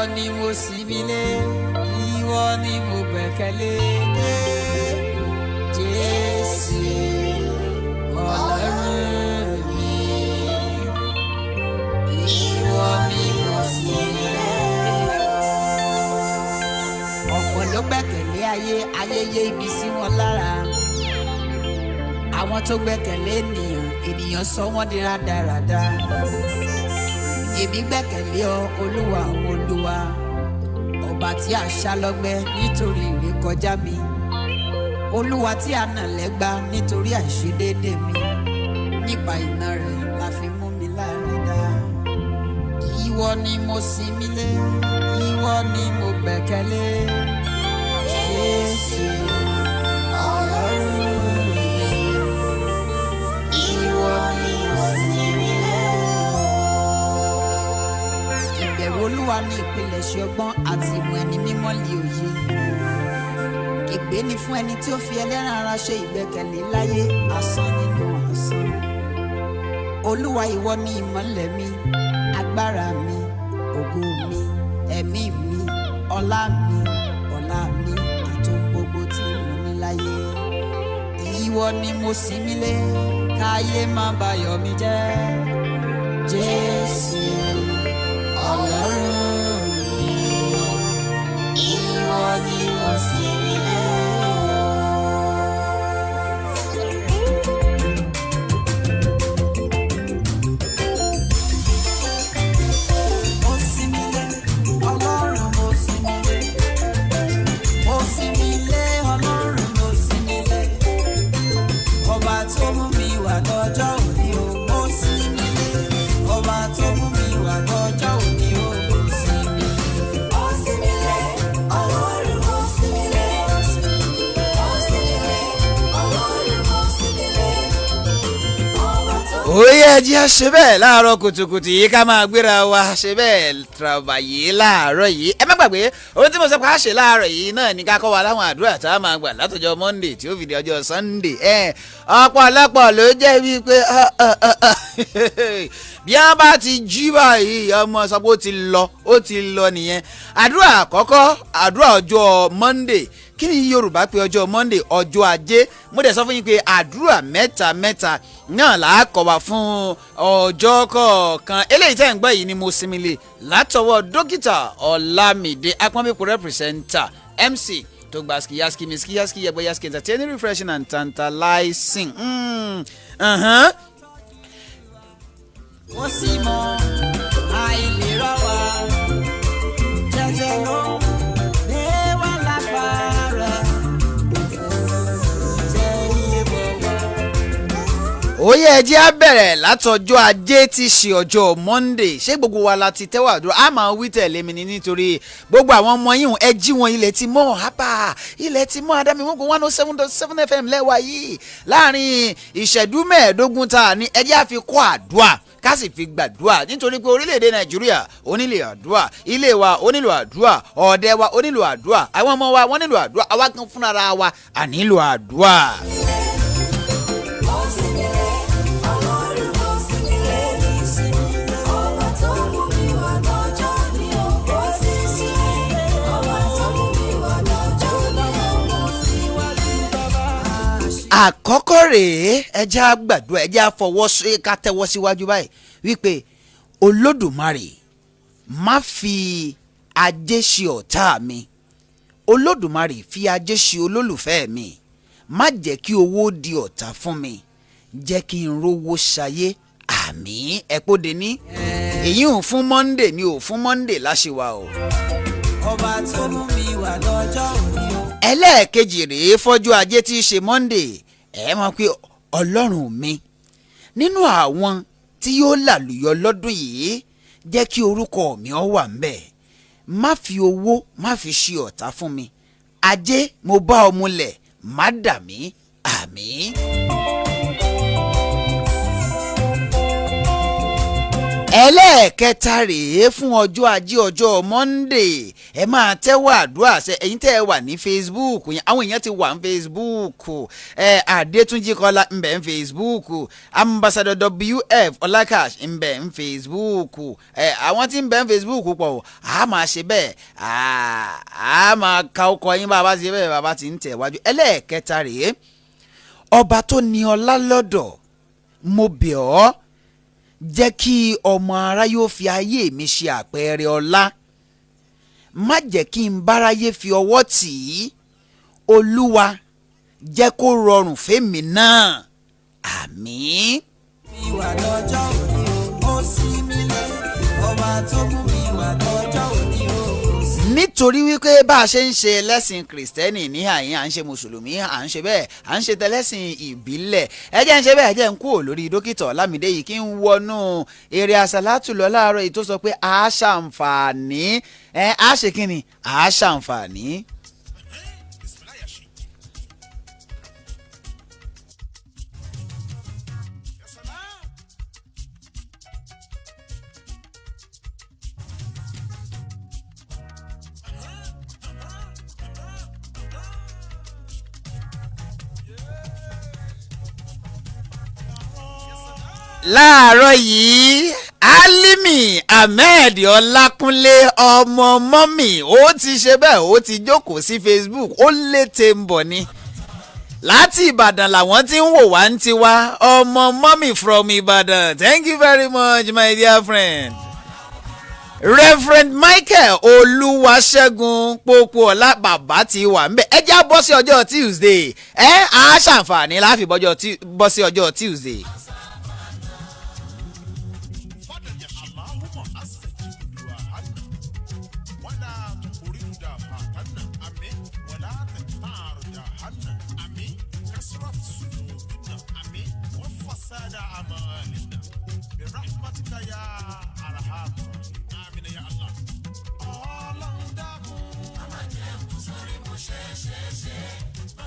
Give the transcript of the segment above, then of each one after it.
Ni mo sinmi lé, ìwọ ni mo gbẹ́kẹ̀lé. Jésù Ọlọ́run mi, ìwọ ni mo sinmi lé. Ọ̀pọ̀ ló gbẹ́kẹ̀lé ayé, ayé yé ibi sí wọn lára. Àwọn tó gbẹ́kẹ̀lé ènìyàn, ènìyàn sọ wọ́n di rádaràda. Èmi gbẹ́kẹ̀lé ọ, Olúwa àwọn olúwa, ọba tí a ṣá lọ́gbẹ́ nítorí ìrékọjá mi, Olúwa tí a nà lẹ́gba nítorí àìṣedéédé mi. Nípa iná rẹ̀ la fi mú mi lára dá. Ìwọ ni mo sinmi lé, ìwọ ni mo gbẹ́kẹ̀lé. Jésù Ọlọ́run mi, ìwọ ni mo sinmi lé. Ìbẹ̀rù Olúwa ní ìpilẹ̀ṣẹ̀ ọgbọ́n, àti ìmọ̀ ẹni mímọ́ lé òye. Ègbé ni fún ẹni tí ó fi ẹlẹ́ran ara ṣe ìgbẹ́kẹ̀lé láyé, asán nínú asán. Olúwa, ìwọ ni ìmọ́lẹ̀ mi, agbára mi, ògo mi, ẹ̀mí mi, ọlá mi, ọlá mi, àti ohun gbogbo tí mo ní láyé. Ìwọ ni mo sinmi lé, káyé má bayọ̀ mi jẹ́. Jésù Ọlọ́run mi, ìwọ ni mo sinmi lé. Mo sinmi lé Ọlọ́run, mo sinmi lé. Mo sinmi lé Ọlọ́run, mo sinmi lé. Ọba tó mú mi wà lọ́jọ́ òní o, mo sinmi lé. Ọba tó mú mi wà lọ́jọ́ òní o, mo sinmi lé. Mo sinmi lé Ọlọ́run, mo sinmi lé. Mo sinmi lé Ọlọ́run, mo sinmi lé. Ọba tó Ó yẹ ẹ jẹ́ á ṣe bẹ́ẹ̀ láàárọ̀ kùtùkùtù yìí, ká máa gbéra wa ṣe bẹ́ẹ̀ tàbàyè láàárọ̀ yìí. Ẹ má gbàgbé ohun tí mo sọ pé a ṣe láàárọ̀ yìí náà ní ká kọ́ wa láwọn àdúrà tá a máa gbà látọjọ́ Monday tí ó fi di ọjọ́ Sunday. Ẹ ọ̀pọ̀lọpọ̀ ló jẹ́ wípé bí wọ́n bá ti jí báyìí, ọmọ sọ pé ó ti lọ, ó ti lọ nìyẹn. Àdúrà àkọ́kọ́, àdúrà ọjọ́ Monday. Kí ni Yorùbá pé ọjọ́ Monday? Ọjọ́ Ajé. Mo dẹ̀ sọ fún yín pé àdúrà mẹ́ta mẹ́ta náà là á kọ́ wa fún ọjọ́ kọ̀ọ̀kan. Eléyìí tẹ́ ń gbọ́ yìí ni mo sinmi lè látọwọ́ Dókítà Ọlámídé Apọ́nbípo, representer, MC tó gba skiyaski mi skiyaski yẹgbẹ́ yaski, entertaining, refreshing and tantalizing. Ó sì mọ àìlera wa jẹjẹ ló dé wá lápá rẹ̀ jẹ́ iye bọ̀ wá. Ó yẹ ẹ jẹ́ á bẹ̀rẹ̀ látọjọ́ Ajé tí í ṣe ọjọ́ Monday. Ṣé gbogbo wa la ti tẹ́wọ́ àdúrà? A máa wí tẹ̀lé mi ní nítorí gbogbo àwọn ọmọ yìí, ẹ jí wọn. Ilẹ̀ ti mọ́ hápà, ilẹ̀ ti mọ́. Adámímúkú 107.7 FM lẹ́wà yìí. Láàrin ìṣẹ́jú 15 tá a ní, ẹ jẹ́ á fi kọ́ àdúrà, ká sì fi gbàdúrà, nítorí pé orílẹ̀-èdè Nàìjíríà ó nílò àdúrà, ilé wa ó nílò àdúrà, ọ̀dẹ wa ó nílò àdúrà, àwọn ọmọ wa wọ́n nílò àdúrà, àwa kan fúnra wa à nílò àdúrà. Mo sinmi lé Ọlọ́run, mo sinmi lé. Ọba tó mú mi wà lọ́jọ́ òní o, mo sinmi lé. Ọba tó mú mi wà lọ́jọ́ òní o, mo sinmi lé. Àkọ́kọ́ rèé, ẹ jẹ́ á gbàdúrà, ẹ jẹ́ á fọwọ́ sí, ká tẹ́wọ́ síwájú báyìí wípé, Olódùmarè, má fi ajé ṣe ọ̀tá mi. Olódùmarè, fi ajé ṣe olólùfẹ́ mi. Má jẹ́ kí owó di ọ̀tá fún mi, jẹ́ kí n rówó ṣayé. Àmín. Ẹ kó de ní èyí ò fún Monday ni ò fún Monday láṣìwà o. Ọba tó mú mi wà lọ́jọ́ òní o. Ẹlẹ́ẹ̀kejì rèé fọ́jú Ajé tí í ṣe Monday. Ẹ mọ̀ pé Ọlọ́run mi, nínú àwọn tí yóò làlùyọ lọ́dún yìí, jẹ́ kí orúkọ mi ó wà ńbẹ̀. Má fi owó, má fi ṣe ọ̀tá fún mi. Ajé, mo bá ọ múlẹ̀, má dà mí. Àmín. Ẹlẹ́ẹ̀kẹta rèé fún ọjọ́ ajé, ọjọ́ Monday. Ẹ máa tẹ́wọ́ àdúrà ṣe. Ẹ̀yin tẹ́ ẹ wà ní Facebook yẹn, àwọn èèyàn ti wà ní Facebook. Ẹ Adétúnjì Kọ́lá ń bẹ ní Facebook, Ambassador WF Ọlákàṣ ń bẹ ní Facebook. Ẹ àwọn tí ń bẹ ní Facebook pọ̀ o. A máa ṣe bẹ́ẹ̀, a máa ka ọkọ yín bá a bá ṣe bẹ́ẹ̀, bá a ti ń tẹ̀ wájú. Ẹlẹ́ẹ̀kẹta rèé: ọba tó ní ọlá lọ́dọ̀, mo bẹ̀ ọ́, jẹ́ kí ọmọ aráyé ó fi ayé mi ṣe àpẹẹrẹ ọlá. Má jẹ́ kí n báráyé fi ọwọ́ tì í. Olúwa, jẹ́ kó rọrùn fẹ́mi náà. Àmín. Mi wà lọ́jọ́ òní o, ó sì mí lé. Ọba tó mú mi wà lọ́jọ́ òní o, ó sì Nítorí wípé bá a ṣe ń ṣe ẹlẹ́sìn Kìrìsìtẹ́nì ní àyín, à ń ṣe Mùsùlùmí, à ń ṣe bẹ́ẹ̀, à ń ṣe tẹlẹ́sìn ìbílẹ̀. Ẹ jẹ́ ń ṣe bẹ́ẹ̀, ẹ jẹ́ ń kúrò lórí Dókítà Ọlámídé yìí, kí n wọnú eré àsálátù lọ láàárọ̀ yìí tó sọ pé a ṣàǹfààní. Ẹ á ṣe kí ni? A ṣàǹfààní. Láàárọ̀ yìí, Alimi Ahmed Ọlákúnlé, ọmọ mọ́mì, ó ti ṣe bẹ́ẹ̀, ó ti jókòó sí Facebook, ó létè ń bọ̀ ni. Láti Ìbàdàn làwọn tí ń wò wá ń tiwa. Ọmọ mọ́mì from Ìbàdàn, thank you very much, my dear friend. Reverend Michael Olúwaṣẹ́gun Pópóọlá, bàbá ti wà ń bẹ̀. Ẹ já bọ́ sí ọjọ́ Tuesday. Ẹ á ṣàǹfààní láfi bọ́ sí ọjọ́ Tuesday. اللهم أستجب دعاءنا ولا تخرج دفعتنا، آمين، ولا تقطع رجاءنا، آمين، كثرة ذنوبنا، آمين، وفساد أعمالنا، برحمتك يا أرحم، آمين يا الله. Ọlọ́run dákun. Má jẹ́ kú sórí mo ṣe ṣe ṣe.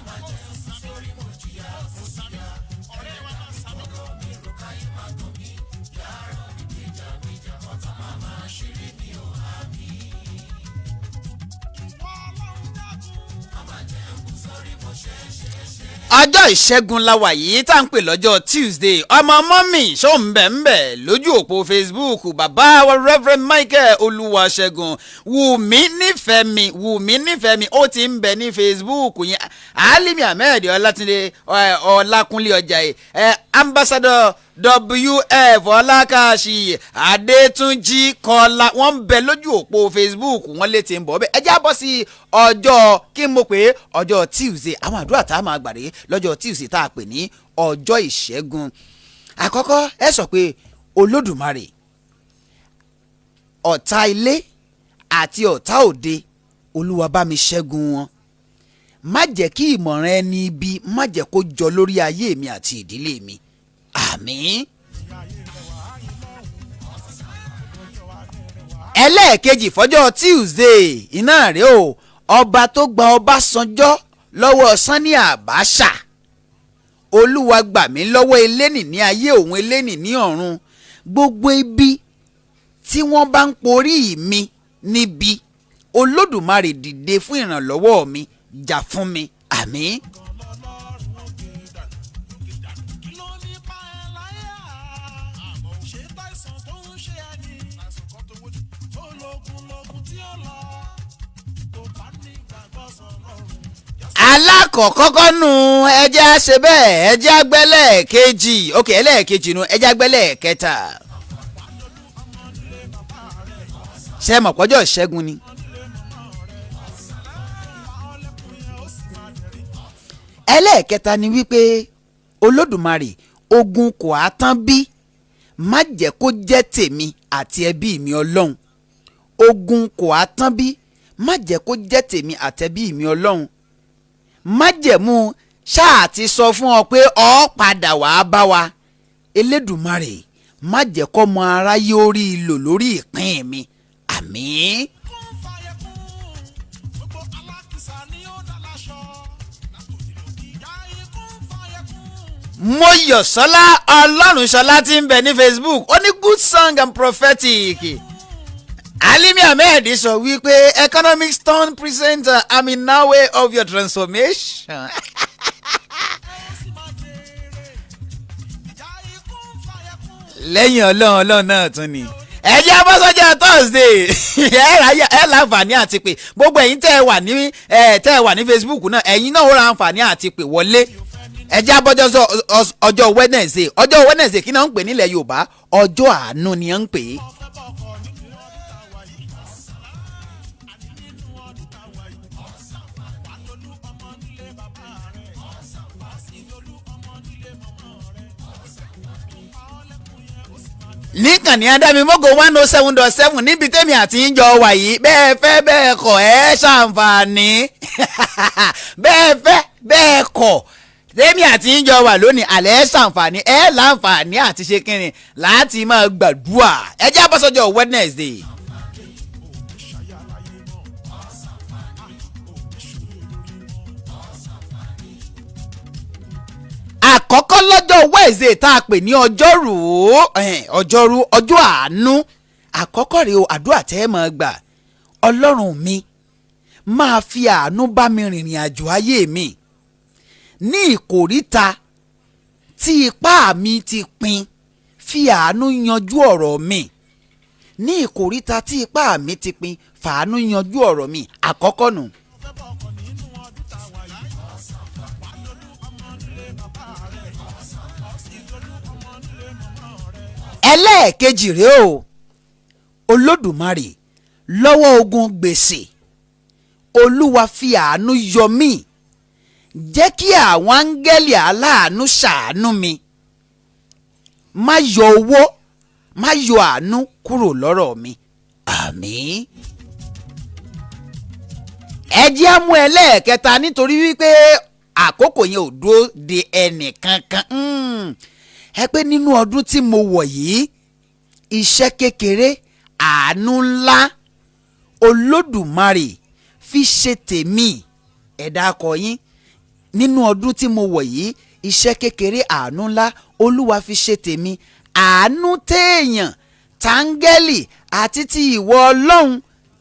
Má jẹ́ kú sórí mo jìyà mo jìyà. Ọ̀rẹ́ wa máa sàmì. Mi rò káyé máa tàn mí. Yàrá mi gbèjà gbèjà ọ̀tá máa máa ṣeré mi ò àmì. Ìwọ Ọlọ́run dákun. Má jẹ́ kú sórí mo ṣe ṣe ṣe. Ọjọ́ ìṣẹ́gun la wà yìí tá à ń pè lọ́jọ́ Tuesday. Ọmọ mọ́mì ṣóńbẹ̀ńbẹ̀ lójú òpó Facebook. Bàbá wa Reverend Michael Olúwaṣẹ́gun, Wùmí nífẹ̀ẹ́mi, Wùmí nífẹ̀ẹ́mi, ó ti ń bẹ ní Facebook yẹn. Alimi Ahmed Ọlátúndé Ọlákúnlé Ọjàyè, Ambassador WF Ọlákàṣì, Adétúnjì Kọlá, wọ́n ń bẹ lójú òpó Facebook, wọ́n lè ti ń bọ̀ bẹ́ẹ̀. Ẹ já bọ́ sí ọjọ́ kí n mọ̀ pé ọjọ́ Tuesday, àwọn àdúrà tá a máa gbàdé lọ́jọ́ Tuesday tá a pè ní ọjọ́ ìṣẹ́gun. Àkọ́kọ́, ẹ sọ pé, Olódùmarè, ọ̀tá ilé àti ọ̀tá òde, Olúwa, bá mi ṣẹ́gun wọn. Má jẹ́ kí ìmọ̀ràn ẹni ibi, má jẹ́ kó jọ lórí ayé mi àti ìdílé mi. Àmín. Ẹlẹ́ẹ̀kejì fọjọ́ Tuesday iná rèé o: ọba tó gba Ọbásanjọ́ lọ́wọ́ Sani Abacha, Olúwa, gbà mí lọ́wọ́ elénì ní ayé òun elénì ní ọ̀run. Gbogbo ibi tí wọ́n bá ń porí mi níbi, Olódùmarè, dìde fún ìrànlọ́wọ́ mi, jà fún mi. Àmín. Kí ló ní pa ẹ́ láyà? Ṣé táìsàn tó ń ṣe ẹ́ ni? Tó lógun lógun tí ó lọ. Tó bá ní ìgbàgbọ́ sọ̀rọ̀. Alákọ̀ọ́kọ́kọ́ nu, ẹjẹ́ á ṣe bẹ́ẹ̀, ẹjẹ́ àgbẹ̀lẹ̀ kejì. Ok, ẹlẹ́ẹ̀kejì nu, ẹjẹ́ àgbẹ̀lẹ̀ kẹta. Ṣé mọ̀ pọ́jọ́ ìṣẹ́gun ni? Ẹlẹ́ẹ̀kẹta ni wípé, Olódùmarè, ogun kò á tán bí, má jẹ́ kó jẹ́ tèmi àti ẹbí mi. Ọlọ́run, ogun kò á tán bí, má jẹ́ kó jẹ́ tèmi àtẹbí mi. Ọlọ́run, májẹ̀mú ṣáà ti sọ fún ọ pé ọ padà wàá bá wa. Elédùmarè, má jẹ́ kọ́mọ aráyé ó rí i lò lórí ìpín mi. Àmín. Kún fàyẹ̀kún, gbogbo alákìsà ni ó dá láṣọ. Ìyá ikún fàyẹ̀kún. Mọ́yọ̀sọ́lá Ọlọ́runṣọlá tí ń bẹ ní Facebook, ó ní good song and prophetic. Alimi Ahmed sọ wípé economics turn presenter, I'm in no way of your transformation. Lẹ́yìn Ọlọ́run, Ọlọ́run náà tún ni. Ẹ jẹ́ abọ́sọ́jà Thursday. Ẹ láǹfààní àti pé gbogbo ẹ̀yin tẹ́ ẹ wà ní Facebook náà, ẹ̀yin náà ó ra àǹfààní àti pè wọlé. Ẹ jẹ́ abọ́jọ́ sọ ọjọ́ Wednesday. Ọjọ́ Wednesday, kí náà ń pè nílẹ̀ Yorùbá? Ọjọ́ àánú ni à ń pè é. Níkànnì Adámimógo 107.7, níbi tẹ́mi àti ń jọ wà yìí, bẹ́ẹ̀ fẹ́ bẹ́ẹ̀ kọ̀, ẹ́ ṣàǹfààní. Bẹ́ẹ̀ fẹ́ bẹ́ẹ̀ kọ̀, tẹ́mi àti ń jọ wà lónìí, àlẹ́ ṣàǹfààní, ẹ́ láǹfààní àti ṣe kínrin láti máa gbàdúrà. Ẹ jẹ́ àbọ̀sọ́jọ́ Wednesday. Àkọ́kọ́ lọ́jọ́ Wednesday tá a pè ní ọjọ́rú, ọjọ́rú, ọjọ́ àánú àkọ́kọ́ rèé o. Àdúrà tẹ́ ẹ máa gbà: Ọlọ́run mi, máa fi àánú bá mi rìnrìn àjò ayé mi. Ní ìkòríta tí ipá mi ti pin, fi àánú yanjú ọ̀rọ̀ mi. Ní ìkòríta tí ipá mi ti pin, fàánú yanjú ọ̀rọ̀ mi. Àkọ́kọ́ nù. Ẹlẹ́ẹ̀kejì rèé o: Olódùmarè, lọ́wọ́ ogun gbèsè, Olúwa fi àánú yọ mí. Jẹ́ kí àwọn áńgẹ́lì aláàánú ṣàánú mi. Má yọ owó, má yọ àánú kúrò lọ́rọ̀ mi. Àmín. Ẹ jẹ́ á mú ẹlẹ́ẹ̀kẹta, nítorí wípé àkókò yẹn ò dúró de ẹnì kankan. Ẹ pé nínú ọdún tí mo wọ̀ yìí, iṣẹ́ kékeré, àánú ńlá, Olódùmarè fi ṣe tèmi. Ẹ̀dá akọ̀yín, nínú ọdún tí mo wọ̀ yìí, iṣẹ́ kékeré, àánú ńlá, Olúwa fi ṣe tèmi. Àánú téèyàn, táńgẹ́lì àti ti ìwọ Ọlọ́run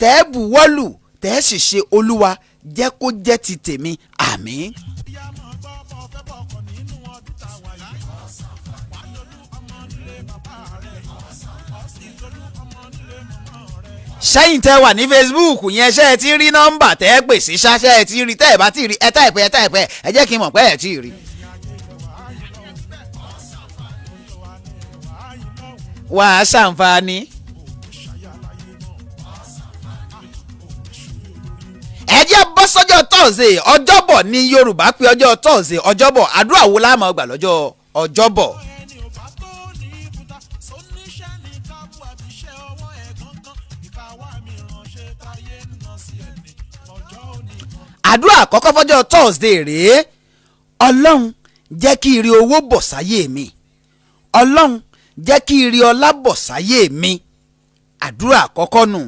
tẹ́ buwọ́lù, tẹ́ sì ṣe, Olúwa jẹ́ kó jẹ́ ti tèmi. Àmín. Sẹ́yìn tẹ́ wà ní Facebook yẹn, ṣé ẹ ti rí nọ́mbà tẹ́ ẹ pè sí ṣá? Ṣé ẹ ti rí? Tẹ́ ẹ bá ti rí, ẹ type, ẹ type, ẹ jẹ́ kí n mọ̀ pé ẹ ti rí. Wàá ṣàǹfààní. Ẹ jẹ́ bọ́ sọ́jọ́ Thursday. Ọjọ́bọ̀ ní Yorùbá pé ọjọ́ Thursday, ọjọ́bọ̀. Àdúrà wo la máa gbà lọ́jọ́ ọjọ́bọ̀? Àdúrà àkọ́kọ́ fọ́jọ́ Thursday rèé: Ọlọ́run, jẹ́ kí ire owó bọ̀ sáyé mi. Ọlọ́run, jẹ́ kí ire ọlá bọ̀ sáyé mi. Àdúrà àkọ́kọ́ nù.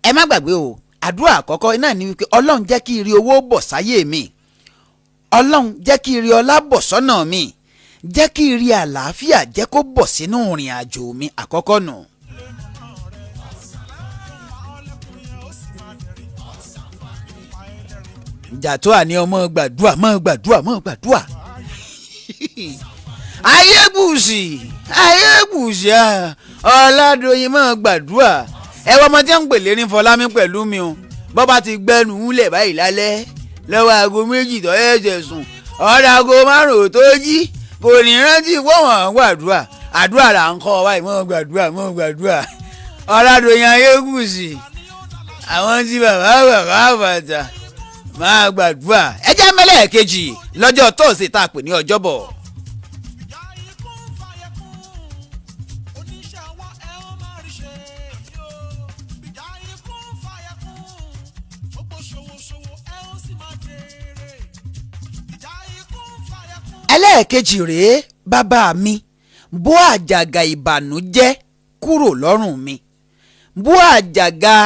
Ẹ má gbàgbé o, àdúrà àkọ́kọ́ náà ni wípé Ọlọ́run, jẹ́ kí ire owó bọ̀ sáyé mi. Ọlọ́run, jẹ́ kí ire ọlá bọ̀ sọ́nà mi. Jẹ́ kí ire àlàáfíà, jẹ́ kó bọ̀ sínú ìrìn àjò mi. Àkọ́kọ́ nù. Ìjà tó àní ọmọ gbàdúrà, mọ́ gbàdúrà, mọ́ gbàdúrà. Ayébùsì, ayébùsì, Ọ̀làdọ̀yìn, mọ́ gbàdúrà. Ẹ wọ́n ọmọ tí ń pè lérí Fọlámi pẹ̀lú mi o. Bọ́ bá ti gbẹnu ńlẹ̀ báyìí lálẹ́ lọ́wọ́ aago 2 tó ẹ̀ṣẹ̀ sùn, ọ̀dà aago 5 tó jí, kò ní rántí wọ́n gbàdúrà. Àdúrà là ń kọ́ báyìí: mọ́ gbàdúrà, mọ́ gbàdúrà. Ọ̀làdọ̀yìn ayégùsì, àwọn tí bàbá bàbá àbàtà máa gbàdúrà. Ẹ jẹ́ mẹ́lẹ̀ kejì lọ́jọ́ Thursday tá a pè ní ọjọ́bọ̀. Ẹlẹ́ẹ̀kejì rèé: bàbá mi, bó àjàgà ìbànújẹ́ kúrò lọ́rùn mi. Bó àjàgà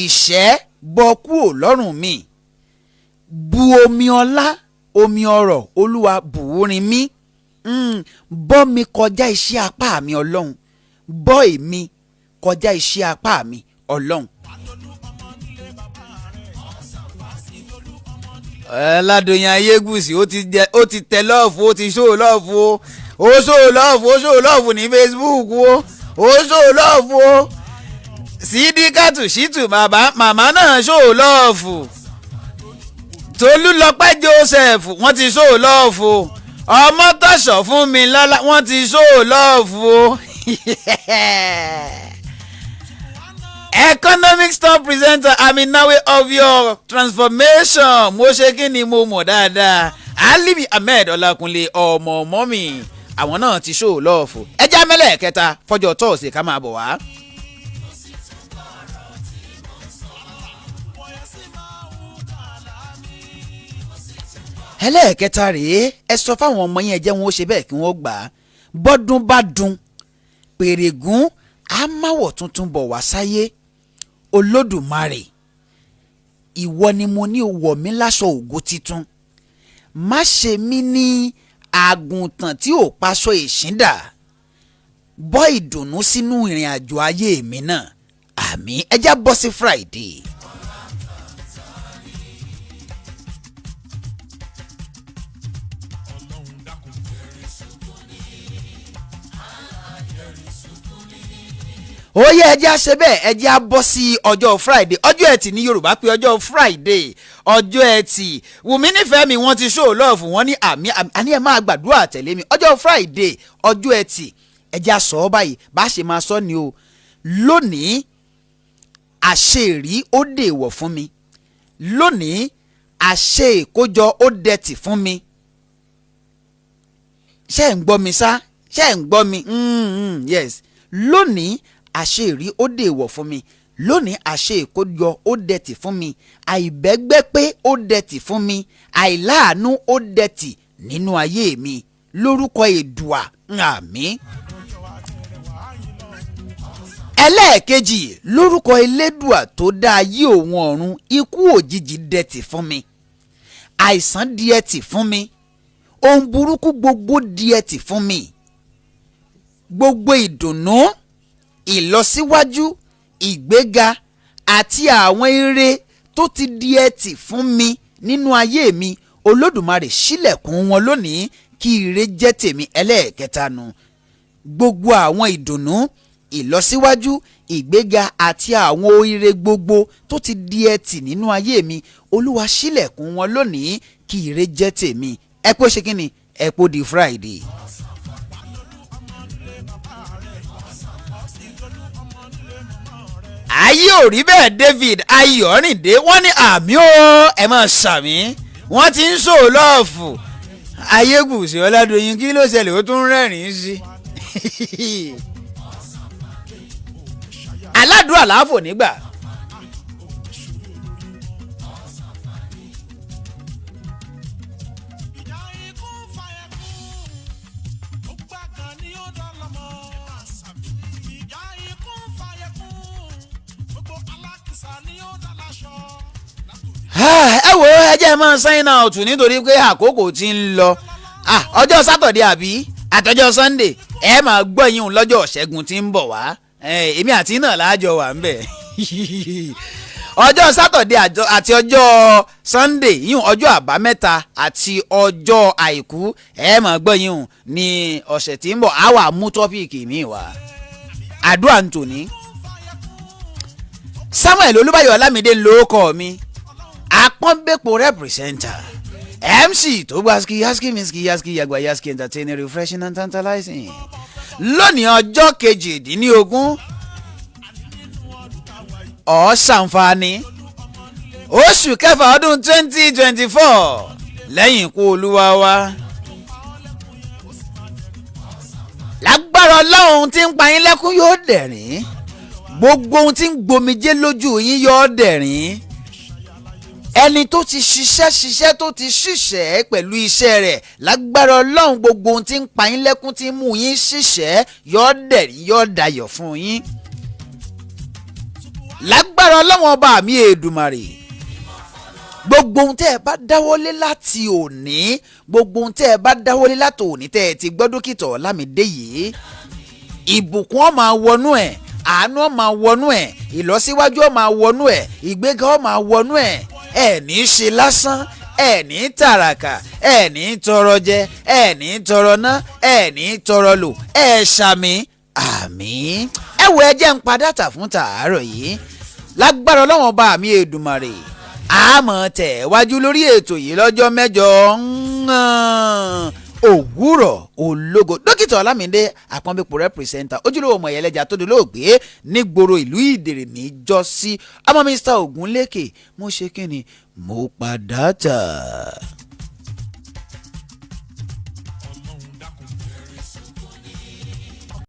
ìṣẹ́ bọ́ kúrò lọ́rùn mi. Bu omi ọlá, Omi ọrọ̀, Olúwa bùúrin mí. Bọ́ mi kọjá iṣẹ́ apá mi, Ọlọ́run. Bọ́ èmi kọjá iṣẹ́ apá mi, Ọlọ́run. Ládòyìn Ayégùsì, ó ti tẹ love, ó ti show love o. Ó show love, ó show love ní Facebook o. Ó show love o. Sídíkàtù Ṣítù, bàbá màmá náà show love. Tolúlọpẹ́ Joseph, wọ́n ti show love o. Ọmọtọ̀ṣọ̀ fún mi lọ́lá, wọ́n ti show love o. Economic store presenter, I'm in way of your transformation. Mo ṣe kí ni, mo mọ̀ dáadáa. Alimi Ahmed Ọlákúnlé, ọmọ ọmọ mi, àwọn náà ti show love. Ẹjẹ́ amẹ́lẹ̀ kẹta fọjọ́ Thursday, ká máa bọ̀ wá. Ẹlẹ́ẹ̀kẹta rèé. Ẹ sọ fáwọn ọmọ yẹn, jẹ́ wọn ó ṣe bẹ́ẹ̀ kí wọ́n gbà á. Bọ́dún bá dun pèrègún, á máwọ̀ tuntun bọ̀ wá sáyé. Olódùmarè, ìwọ ni mo ní wọ̀ mí láṣọ ògo titun. Má ṣe mí ní àgùntàn tí ò paṣọ ìṣíndà. Bọ́ ìdùnnú sínú ìrìn àjò ayé mi náà. Àmín. Ẹ já bọ́ sí Friday. Ọlọ́run dákun. Ó yẹ, ẹ jẹ́ á ṣe bẹ́ẹ̀, ẹ jẹ́ á bọ́ sí ọjọ́ Friday. Ọjọ́ Ẹtì ní Yorùbá pé ọjọ́ Friday, ọjọ́ Ẹtì. Wùmí nífẹ̀ẹ́ mi, wọ́n ti show love, wọ́n ní àmín. Àní ẹ máa gbàdúrà tẹ̀lé mi. Ọjọ́ Friday, ọjọ́ Ẹtì, ẹ jẹ́ á sọ ọ́ báyìí. Bá a ṣe máa sọ ni o. Lónìí, àṣeèrí ó dèwọ̀ fún mi. Lónìí, àṣe ìkójọ ó dẹ̀tì fún mi. Ṣé ẹ̀ ń gbọ́ mi sá? Ṣé ẹ̀ ń gbọ́ mi? Yes. Lónìí, àṣeèrí ó dèwọ̀ fún mi. Lónìí, àṣe ìkójọ ó dẹ̀tì fún mi. Àìbẹ́gbẹ́ pé ó dẹ̀tì fún mi. Àìláàánú ó dẹ̀tì nínú ayé mi lórúkọ Èdùà. Àmín. Ẹlẹ́ẹ̀kejì, lórúkọ Elédùà tó dá ayé òun ọ̀run, ikú òjijì dẹ̀tì fún mi, àìsàn di ẹtì fún mi, ohun burúkú gbogbo di ẹtì fún mi. Gbogbo ìdùnnú, ìlọsíwájú, ìgbéga àti àwọn ire tó ti di ẹtì fún mi nínú ayé mi, Olódùmarè ṣílẹ̀kùn wọn lónìí kí ire jẹ́ tèmi. Ẹlẹ́ẹ̀kẹta nu. Gbogbo àwọn ìdùnnú, ìlọsíwájú, ìgbéga àti àwọn ire gbogbo tó ti di ẹtì nínú ayé mi, Olúwa ṣílẹ̀kùn wọn lónìí kí ire jẹ́ tèmi. Ẹ pé ṣe kí ni? Ẹ pé ó di Friday. Ayé ò rí bẹ́ẹ̀. David Ayọ̀rìndé, wọ́n ní àmín o. Ẹ máa ṣàmín. Wọ́n ti ń show love. Ayégùsì Ọ̀làdọ̀yìn, kí ló ṣẹlẹ̀? Ó tún rẹ́rìn-ín sí i. Aládùúrà láàfò nígbà. Ìjà ikú fa ẹkún, ó gbàgàn ni ó dọ́lọ́mọ. Ìjà ikú fa ẹkún, gbogbo alákìsà ni ó dá láṣọ. Ẹ wo, ẹ jẹ́ máa sign out nítorí pé àkókò ti ń lọ. Ọjọ́ Saturday àbí àtọjọ́ Sunday, ẹ máa gbọ́ yín lọ́jọ́ Ṣẹ́gun tí ń bọ̀ wá. Èmi àti náà láàjọ wà ń bẹ̀ ọjọ́ Saturday àti ọjọ́ Sunday yíyún, ọjọ́ Àbámẹ́ta àti ọjọ́ Àìkú. Ẹ máa gbọ́ yín ní ọ̀sẹ̀ tí ń bọ̀. Á wà mú topic mi wá. Àdúrà ń tòní. Samuel Olúbáyọ̀ Ọlámídé lóókọ mi, àpọ́nbẹ́pọ̀ representer, MC tó gba ski yaski miski yaski yagba yaski, entertaining, refreshing and tantalizing. Lónìí, ọjọ́ 18, ọ̀ṣàǹfààní oṣù kẹfà ọdún 2024, lẹ́yìn ikú Olúwa wa, lágbára Ọlọ́run, tí ń pa yín lẹ́kún yóò dẹ̀rín. Gbogbo ohun tí ń gbomijé lójú yín yóò dẹ̀rín. Ẹni tó ti ṣiṣẹ́ ṣiṣẹ́, tó ti ṣiṣẹ́ pẹ̀lú iṣẹ́ rẹ̀, lágbára Ọlọ́run, gbogbo ohun tí ń pa yín lẹ́kún, tí ń mú yín ṣiṣẹ́, yóò dẹ̀rín, yóò dayọ̀ fún yín lágbára Ọlọ́run Ọba mi Èdùmàrè. Gbogbo ohun tẹ́ ẹ bá dáwọ́lé láti Láti òní, gbogbo ohun tẹ́ ẹ bá dáwọ́lé láti òní tẹ́ ẹ ti gbọ́ dókítà Ọlámídé yìí, ìbùkún ó máa wọnú ẹ̀, àánú ó máa wọnú ẹ̀, ìlọsíwájú ó máa wọnú ẹ̀, ìgbéga ó máa wọnú ẹ̀. Ẹ̀ ní í ṣe lásán, ẹ̀ ní tàràkà, ẹ̀ ní tọrọ jẹ, ẹ̀ ní tọrọ ná, ẹ̀ ní tọrọ lò. Ẹ̀ ṣàmì, àmín. Ẹ wo, ẹ jẹ́ ń pa data fún tàárọ̀ yìí. Lágbára Ọlọ́wọ́n bá mi Èdùmàrè, àmọ́ tẹ̀ wájú lórí ètò yìí lọ́jọ́ 8 òwúrọ̀ ológo. Dókítà Ọlámídé Àpọ́nbẹ́pọ̀ representer, ojúlówó ọmọ ẹ̀yẹlẹ́jà tó dolóògbé nígboro ìlú Ìdèrè níjọ́sí, ọmọ Mr Ògúnlékè. Mo ṣe kí ni mo padà tà.